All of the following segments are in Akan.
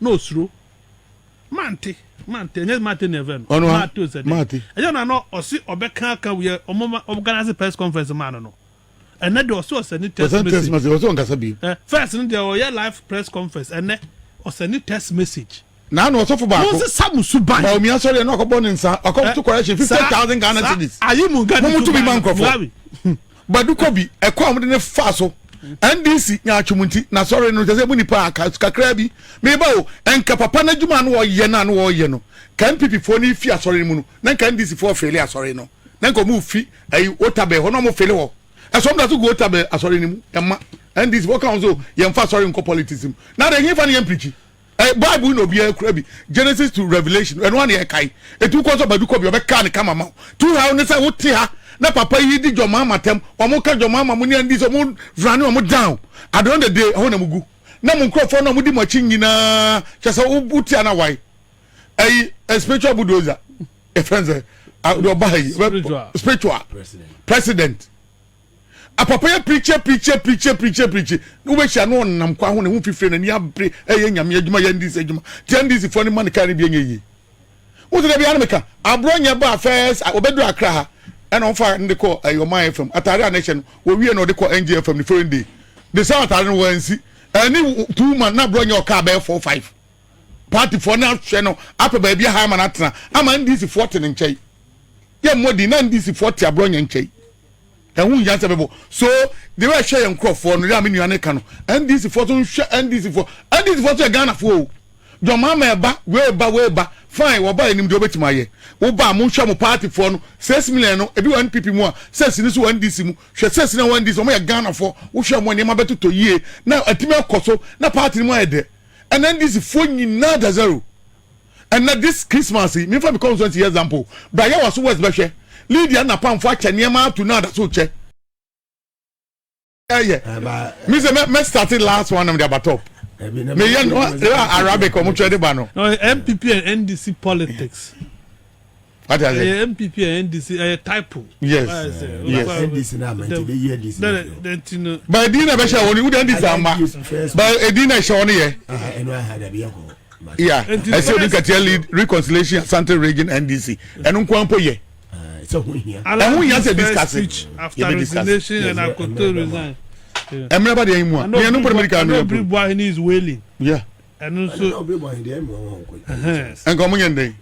Na osuro mante mante ɛnyɛ mante na ɛfɛ no. Ɔno a, Mante osɛ de Mate. Ɛnyɛ na no ɔsi ɔbɛka aka wiɛ, ɔmo ma organize press conference maa no. Ɛnɛ de, ɔsi ɔsɛ ne text ɔsɛn text message. Message ɔsɛ ɔnkasa bi. First no deɛ, ɔyɛ live press conference. Ɛnɛ ɔsɛ ne text message. Na ano ɔsɔfo mo baako sisa mo suban. Ba omi asɔre yɛ na ɔkɔbɔ ne nsa, ɔkɔ to correction 50,000 Ghana cedis. Ayi mu nga mo mu tumi ma nkurɔfoɔ. Larry. Badu kɔ bi ɛkɔ a wɔde ne fa so NDC nyaatwom nti na sɔre no kyɛ sɛ mu nipa aka kakra bi. Meba o, nka papa n'adwuma no wɔyɛ no a no wɔyɛ no ka NPP foɔ no fi asɔre no mu no, na nka NDC foɔ fele asɔre no, na nka ɔmo fi ayi otabɛ hɔ na ɔmo fele hɔ ɛsɔm da so gu otabɛ asɔre no mu. Ɛma NDC foɔ ka wɔn so yɛmfa asɔre nkɔ politics mu na de hefa ne yɛn pirikyi. Bible na obiara kura bi, Genesis to Revelation, ɛno ana yɛ kae etu kɔ so. Badu kɔ bi ɔbɛka ne kama ma wo tu ha ne sɛ wote ha na papa yi di jɔn ama tɛm, ɔmo ka jɔn ama mo ne NDC, ɔmo run ɔmo down. At the end of the day, ɛhɔ na mo gu na mo nkurɔfoɔ na mo di mo akyi nyinaa kyɛ sɛ wote ana wae ɛyi ɛ spiritual bulldozer ɛfɛn sɛ deɛ ɔba ha yi. Spiritual. Spiritual president. President apapa yɛ preacher, preacher, preacher, preacher, preacher ne wobɛhyia no, ɔnam kwa ho ne ho fifire, n'ani abere, ɛyɛ Nyame adwuma, yɛ NDC adwuma. Ti NDC foɔ ne ma ne kaa ne bi ɛnyɛ yie. Wotu dɛ bi anam ka aborɔ nyɛ ba first ɔbɛduru Akra ha, ɛna ɔmfa ne de kɔ ɛyɛ Ɔman FM. Ataare a ne hyɛ no wɔwie na ɔde kɔ NGFM ne foreign day de sɛ ataare no wɔansi ɛne 2 month na aborɔ nyɛ ɔkaa bɛyɛ four five. Party foɔ ne ahwɛ no apɛ baabi aha ama no atena ama NDC foɔ te ne nkyɛn yɛ mmɔdi na NDC foɔ te aborɔ nyɛ nkyɛn. Ɛho nhia sɛ bɛbɔ so de bɛ hwɛ yɛn nkurɔfoɔ no de a me nua ne ka no. NDC foɔ so nhwɛ NDC foɔ, NDC foɔ so yɛ Ghana foɔ o. Dɔmama ɛba wei ba wei ba, fine, wɔba anim deɛ wɔbɛtumi ayɛ. Woba a, monhwɛ mo party foɔ no. 6 million no, ebi wɔ NPP mu a, six no so wɔ NDC mu. Hwɛ six na wɔ NDC, wɔn yɛ Ghana foɔ. Wohwɛ mo nneɛma bɛtotɔ yie na atumi akɔ so na party no mu ayɛ dɛ. Ɛna NDC foɔ nyinaa da zero. Ɛnna this Christmas yi, mefa mi constituency example, braya wɔ so west, bɛhwɛ Lydia na pamfo akyɛ nneɛma ato na ada so kyɛ ɛyɛ mi sɛ mɛ start last one na mi de aba top mɛ yɛ no Arabic ɔmo twɛ de ba no. No, NPP and NDC politics. Wate ase. Ɛyɛ NPP and NDC, ɛyɛ typo. Yes. NDC na ama nti bɛ yi NDC na fi hɔ. Nti no. Ba edin na bɛhyɛ wɔn ni wudi NDC ama ba edin na ɛhyɛ wɔn yɛ. Ɛnu aha dabi yɛ kɔ. Yeah, ɛsɛ odi nkatia lead reconciliation Asante Region NDC, ɛno nko mpo yɛ. Sɛ ho hia. Ɛho hia sɛ discuss. Speech after Yɛbɛ discuss. resignation and Akoto resign. Ɛmmerɛ ba deɛ yi mu a mmienu mpɔ medical no Ɛna Obiri yɛ Buahene is wailing. Ɛno Ɛna nso. Obi bɔ ahende ɛmu wɔn kɔ. Nka ɔmo nyɛ ndɛn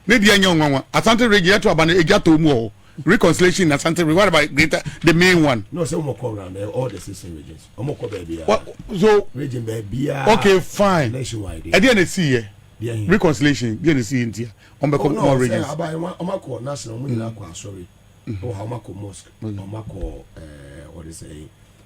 ne deɛ nyɛ nwanwa. Asante Region yɛto aba no, egya tɔ mu wɔ hɔ, reconciliation in Asante Region. What about greater, the main one? No, sɛ wɔn kɔ round all the 16 regions, wɔn kɔ baabi a. What, so region baabi a. Okay, fine. Nationwide. Ɛdeɛ na esi yɛ Deɛ hin. reconciliation deɛ na esi yɛ ntia ɔmo bɛ Oh kɔ no, more sɛ regions. aba wɔn akɔ national, wɔn nyinaa akɔ asɔre. Wɔ ha wɔn akɔ mosque, wɔn akɔ wɔde sɛ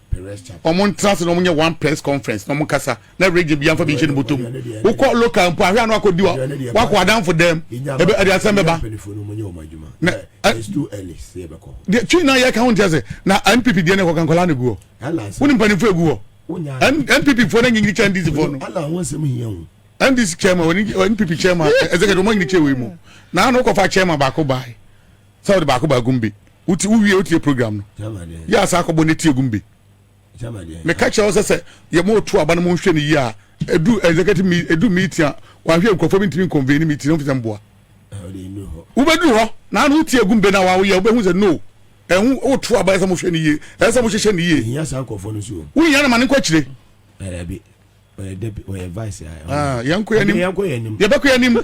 Perez Chapel. Ɔmo ntena se na ɔmo nyɛ one press conference na ɔmo kasa na region bi anfa bi nhyɛ ne bɔtɔ mu. Wokɔ local mpo ahwɛ ano akɔ di wa wakɔ adanfo dɛm ebe ɛde asɛm bɛba. Mpanyinfoɔ no wɔn nyɛ wɔn adwuma. Na It's too early sɛ yɛbɛkɔ. Deɛ twi na yɛ ka ho ntia sɛ na NPP deɛ ne kɔka nkɔla ne gu hɔ. Ala nsɛm. Wone mpanimfoɔ egu hɔ. Wonya. NPP foɔ no nyinyi kyɛn NDC foɔ no. Ala ho nsɛm hia o. NDC chairman wɔne NPP chairman executive wɔn nyinyi kyɛn wei mu na ano kɔfa chairman baako baa sɛ wɔde baako baa Gumbe. Wotie, wowie, wotie program no. Chairman deɛ. Yɛ asa akɔbɔ ne tie Gumbe. Chairman deɛ. Meka kyerɛ wo sɛ yɛ mo to aba no, mo nhwɛ no yie a, edu executive mi edu meeting a, wahwɛ nkurɔfoɔ bi ntumi nconvene meeting no fisɛ mboa. Ɔde nnuru hɔ. Wobɛduru hɔ na ano wotie Gumbe na wawoyɛ, wobɛhu sɛ no ɛho woto aba, ɛsɛ mo hwɛ no yie, ɛsɛ mo hyehyɛ no yie. Ehia saa nkurɔfoɔ no so o. Wohia no ma ne nkɔ akyire. Ɛdabi, ɔyɛ deputy, ɔyɛ vice a. Ah, yɛnkɔ yɛn anim. Yɛnkɔ yɛn anim. Yɛbɛkɔ yɛn anim.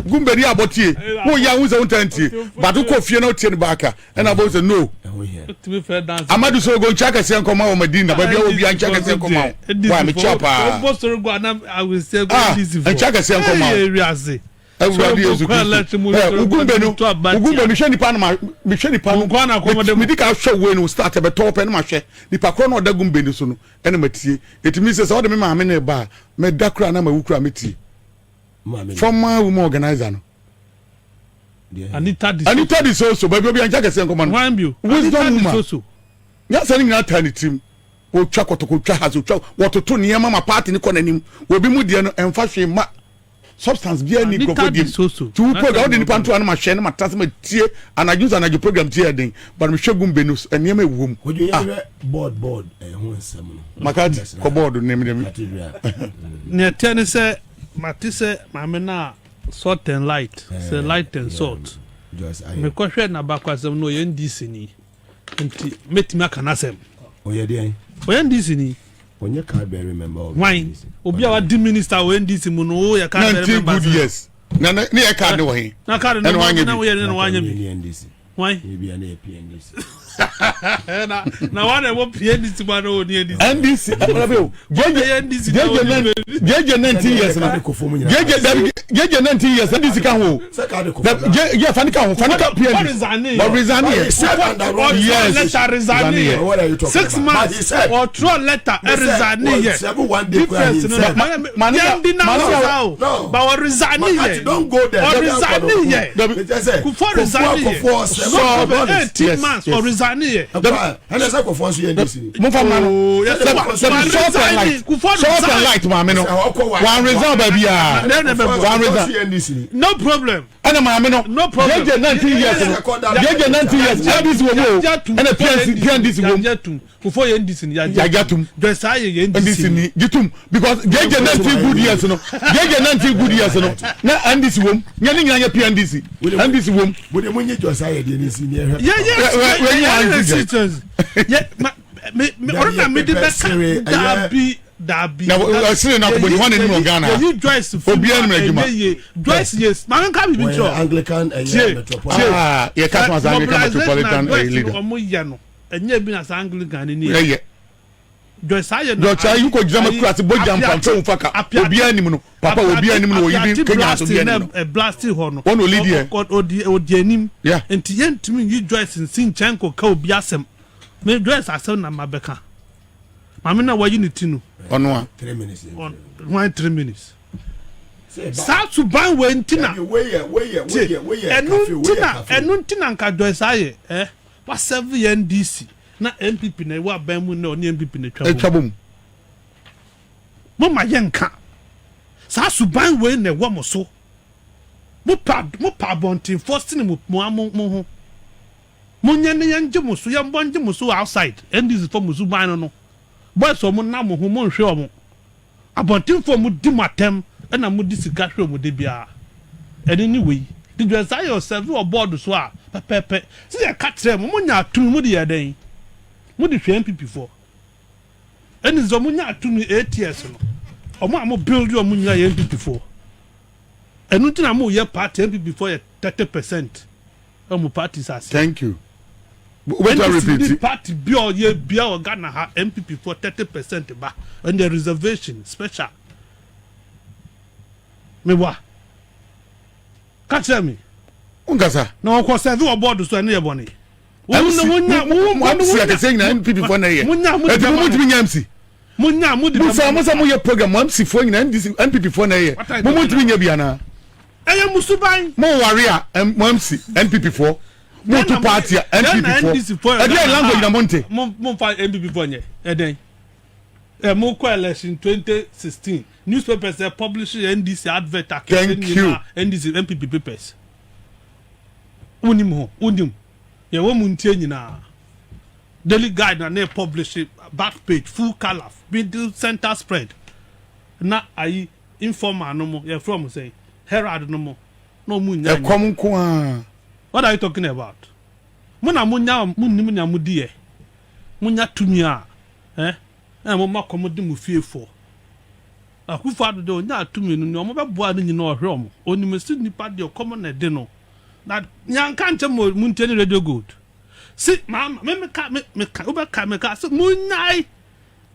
Gumbe ni abɔtie woyɛ ahu sɛ wonta ntie, but wokɔ fie na wotie no baaka ɛna abɔ sɛ no. Ɛho hia. Tumi fɛ dance. Amadu Sorogo nkyɛn akɛseɛ nkɔma wɔ Madina baabi a wɔ bia nkyɛn akɛseɛ nkɔma wo wa mekyia paa. Ɔbɔ Sorogo anam awusie. Ah, NDC fo. nkyɛn akɛseɛ nkɔma wo. Ɛyɛ wiase. Awurade Yesu Kristo ɛ Ogumbe no, Ogumbe, mehwɛ nipa no ma mehwɛ nipa no. Nkwa na akɔmɔdé mu. Medi ka hwɛ wei no start ɛbɛtɔ pɛ no, ma hwɛ nipa korɔ na ɔda Gumbe no so no ɛna ma tie. Etumi sɛ ɔde me maame ne ba a mɛda kora na ma wu kora mɛtie. Former woman organizer no. Anita Di Soso. Anita Di Soso, baabi obi ankyɛ kɛseɛ nkɔma no. Wan bio. Wisdom Anita Di woman. Soso. Nyansa no nyinaa taa ne tirim. Wɔtwa kɔtɔkɔ, otwa ha so, otwa, wɔtoto nneɛma ma party ne kɔ n'anim. Obi mu deɛ no ɛnfa hwee ma substance biara ni Anita nkurɔfoɔ Di diem. Soso. Ti wo program wode nipa nto ano ma hwɛ ne ma tase ma tie anadwo nso, anadwo program tie yɛ den, but mehwɛ Gumbe no nneɛma ɛwɔ mu. Kojú Ah. yɛn hwɛ board ɛho nsɛm no. Makati kɔ board ne me deɛ. Cathedral. Nea ɛteɛ ne sɛ Mate sɛ maame no a salt and light, sɛ light and salt. Mekɔhwɛ n'abakwasɛm no, ɔyɛ NDC ni. Nti mɛtumi aka n'asɛm. Ɔyɛ deɛn? Ɔyɛ NDC ni. Ɔnyɛ card bearing member of Hwan? NDC. Obi a wadi minister wɔ NDC mu no, woyɛ card bearing 19 member good years. Na ne yɛ card ne wɔ he? Na card no Ɛna wanyɛ na bi. woyɛ ne na wanyɛ bi. Ɛna NDC. Hwan? Ebi a na yɛ PNDC. Na na wa na ɛwɔ PNDC mu ana wɔ ni NDC. NDC ɛbɛrɛ o. Ɛyɛ NDC na JJ wɔ ni JJ 19 years na. JJ dabi JJ 19 years NDC ka ho. Sɛ card kofo. Dabi JJ fani ka ho fani ka What PNDC. resign? But resign But he yɛ. said under wrong Yes. Letter resign Resign What are you talking 6 about? But he months. said- Ɔtwerɛ letter He said, resign well, yɛ. 7 1 day Difference he no. said. Yɛn di na Ma- o. No. But ɔ resign Makati, yɛ. don't go there. Ɔ resign yɛ. Dabi. Kufuor resign yɛ. Kufuor So 18 Yes, months yes. ɔ resign yɛ. Ɛnna sɛ Kufuor nso yɛ NDC ni. Mo fa ma no. Oh, yes, Dabi wa- dabi salt and light. Kufuor Salt and resign. light maame no. Ɔkɔ wa- Wan resign baabi a. Then never Kufuor One nso reason. yɛ NDC ni. No problem. Ɛna maame no. No problem. JJ 19 years no. JJ 19 years NDC wɔ mu o. Ɛna PNC PNDC wɔ mu. Yagye tum. Kufuor yɛ NDC ni. Yagye tum. Joyce Aye yɛ NDC NDC ni jitum because JJ 19 good years no JJ 19 good years no na NDC wɔ mu nyɛ ne nyinaa yɛ PNDC NDC wɔ mu. Mo de mo nye Joyce Aye deɛ ne si ni ɛhwɛ. Yɛ yɛ Wɛ- yɛ wɛ- yɛ wɛ- citizens. Yɛ ma me me ɔno na me de bɛka daabi daabi. Na sere na akɔbɔ ni hɔn anim wɔ Ghana. Yɛyi Joyce fún Obiara nim adwuma. ɛnyɛ yie. Joyce yɛ maame nka bibi Wɔyɛ kyerɛ. Anglican Tie, ɛyɛ metropolitan. Ah, yɛ ka so asa Anglican metropolitan Joyce leader. ɔmo yɛ no ɛnyɛ bi na sa Anglican ni yɛ. Ɛyɛ Joyce ayɛ no. Joyce Aye kò gyina ma kura ase bɔ gya mpamfɛ nfa ka obiara anim no papa obiara anim no oyi bi Kenya so obiara anim no. Blast hɔ no. Wɔn na olidi yɛ. Ɔdi ɔdi anim. Yeah. Nti yɛntumi yi Joyce nsi nkyɛn kɔ ka obi asɛm. Me Joyce asɛm na ma bɛka. Maame na wayi ne ti no. Ɔno a. 3 minutes. On one 3 minutes. Sɛ ɛba- Saa suban wei nti na. Dabi, wei yɛ wei yɛ wei yɛ wei yɛ Ɛnu cafe wei nti yɛ na cafe. ɛnu nti na nka Joyce ayɛ ɛ wasɛve yɛ NDC na NPP na ɛwɔ aban mu na ɔne NPP na atwa Atwa bom. bom. Mo ma yɛ nka saa suban wei na ɛwɔ mo so. Mo pa abɔntenfoɔ sene mo mo mo mo ho. Mo nyɛ ne yɛn gye mo so, yɛn bɔ ngye mo so outside. NDC fo mo suban no boys ɔmo nam mo ho, mo nhwɛ ɔmo abɔntenfoɔ. Mo di mo atɛm ɛna mo di sika hwɛ ɔmo de biara. Ɛne ne wei de Joyce ayɛ ɔsɛbi wɔ board so a pɛpɛɛpɛ sɛ yɛ ka kyerɛ mo. Mo nya atumi, mo de yɛ dɛn? Mo de hwɛ NPP foɔ. Ɛne sɛ ɔmo nya atumi 8 years no, ɔmo a mo build ɔmo nyina yɛ NPP foɔ. Ɛno nti na mo yɛ party NPP foɔ yɛ 30% ɛmo party ase. Thank you. Wobɛtumi NDC ni repeat. Party bi a ɔyɛ bia wɔ Ghana ha, NPP foɔ 30% ba ɛn the reservation special. Mewa ka kyerɛ mi. Nkasa. Na ɔkɔ sɛbi wɔ board so, ɛne yɛ bɔne. MC mo MC akɛseɛ nyinaa NPP foɔ na ɛyɛ. Munya mo de Ɛti mo bɛma mo ntumi nya MC. Munya mo de Mo sɛ bɛma mo sɛ mo yɛ program mo MC foɔ nyinaa NDC NPP foɔ na ɛyɛ. What are you Mo mo talking ntumi nya bi ana. Ɛyɛ musuban. Mo ware a mo MC NPP foɔ. Mo tu party a NPP foɔ. Ɛdi yɛ language na mo nte. Mo fa NPP foɔ nyɛ ɛdɛn ɛ? Mo kɔ election 2016, newspapers ɛ publish NDC advert akɛse Thank you. nyinaa NDC NPP papers. Wonim ho, wonim yɛwɔ mu ntie nyinaa. Daily Guide na ne publish back page, full colour, middle, center spread. Na ayi informer no mo yɛfrɛ mo sɛ Herald no mo na ɔmo nya. Ɛkɔm nko a. What are you talking about? Mo na mo nya, mo nim nea mo di yɛ. Mo nya tumi a ɛ mo ma kɔm di mo fie fo. Akufo Addo de onya tumi no nea ɔmo bɛ boa no nyinaa, ɔhwɛ ɔmo onim si nipa deɛ ɔkɔm na ɛde no na nyanka nkyɛn mo. Mo ntie ne Radio Gold si maa me me ka me me ka wobɛ ka me ka sɛ mo nyae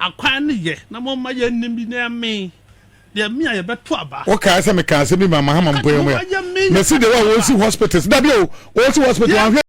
akwan no yɛ na mo ma yɛ nim bi na ɛmee deɛ mi a yɛbɛto aba. Wokae sɛ meka asɛm bi ma Mahama mpo yɛ mo ya. Mesi de wa wɔsi hospitals dabi o, wɔsi hospital wanhwɛ.